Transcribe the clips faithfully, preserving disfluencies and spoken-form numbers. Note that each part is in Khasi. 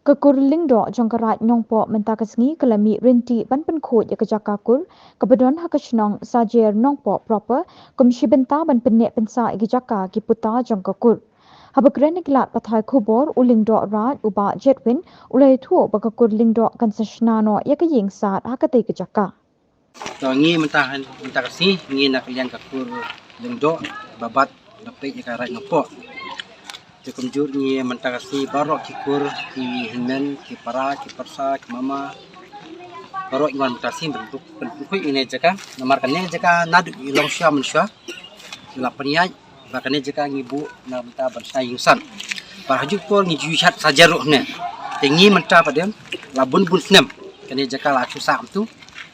Ka kur Lyngdoh jong ka Raid Nongpoh mynta ka sngi ka la mih ryntih ban pynkhuid ïa ka jaka kur kaba don ha ka shnong Sajer Nongpoh proper, kum shi bynta ban pynneh pynsah ïa ka jaka ki puta jong ka kur. Haba kren ha ki lad pathai khubor, u Lyngdoh Raid u Bah Jedwin u la ïathuh ba ka kur Lyngdoh kan sa shna noh ïa ka ïing sad ha katei ka jaka. To ngi mynta, mynta ka sngi ngi na ka liang ka kur Lyngdoh ba bat da peit ïa ka Raid Nongpoh. Te kumjuh ngi mynta ka sngi baroh ki kur, ki hynmen, ki para, ki parsa, ki mama, baroh ngi wan mynta ka sngi ban pynkhuid ïa kane ka jaka. Namar kane ka jaka naduh i long shuwa mynshwa la pynïaid ba kane ka jaka ngi buh na bynta ban shna ïing sad. Bad ha juh por ngi ju shad Sajer ruh ne. Te ngi mynta pat de la bun bun snem kane ka jaka la shu sah kumtu.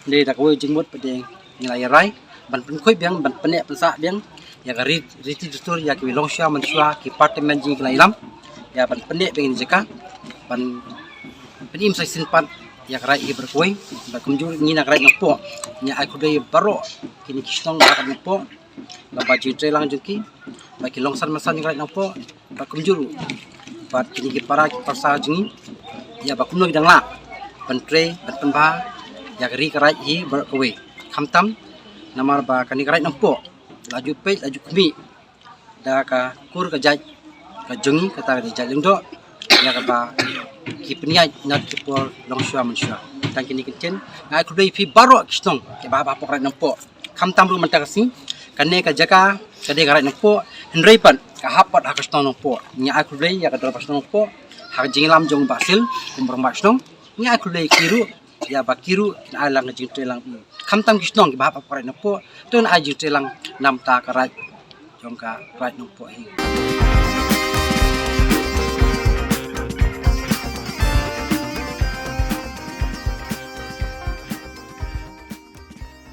Hynrei da kawei jingmut pat de ngi la ïa rai ban pynkhuid biang, ban pynneh pynsah biang ïa ka rit, riti dustur ïa kiwei long shuwa mynshwa, ki party men jong ngi ki la ïalam ïa ban pynneh biang ïa kane ka jaka, ban pynim sa shisien pat ïa ka Raid hi baroh kawei. Bad kumjuh ngi na ka Raid Nongpoh ngi ai khublei baroh kine ki shnong ba ka Raid Nongpoh, laba jingtrei lang jong ki, ba ki long san man san ïa ka Raid Nongpoh, bad kumjuh ruh bad kine ki para ki parsa jong ngi, ïa ba kumno ki dang lah ban trei ban pynbha ïa ka ri ka raid hi baroh kawei. Khamtam namar ba kane ka Raid Nongpoh la ju peit la ju khmih da ka kur ka jait ka jong ngi, kata ka dei jait Lyngdoh, ïa kaba ki pynïaid na ki por long shuwa mynshwa. Tang kine ki ktien, nga ai khublei ïa phi baroh ki shnong kiba hap hapoh ka Raid Nongpoh. Khamtam ruh mynta ka sngi kane ka jaka ka dei ka Raid Nongpoh, hynrei pat ka hap pat ha ka shnong Nongpoh. Ngi ai khublei ïa ka dorbar shnong Nongpoh ha ka jingïalam jong u Bah Sil kum u rangbah shnong. Ngi ai khublei ïa ki ruh ïa ba ki ruh kin ai lang ka jingtrei lang. Khamtam ki shnong kiba hap hapoh ka Raid Nongpoh, to ngin ai jingtrei lang na bynta ka raid jong ka Raid Nongpoh hi.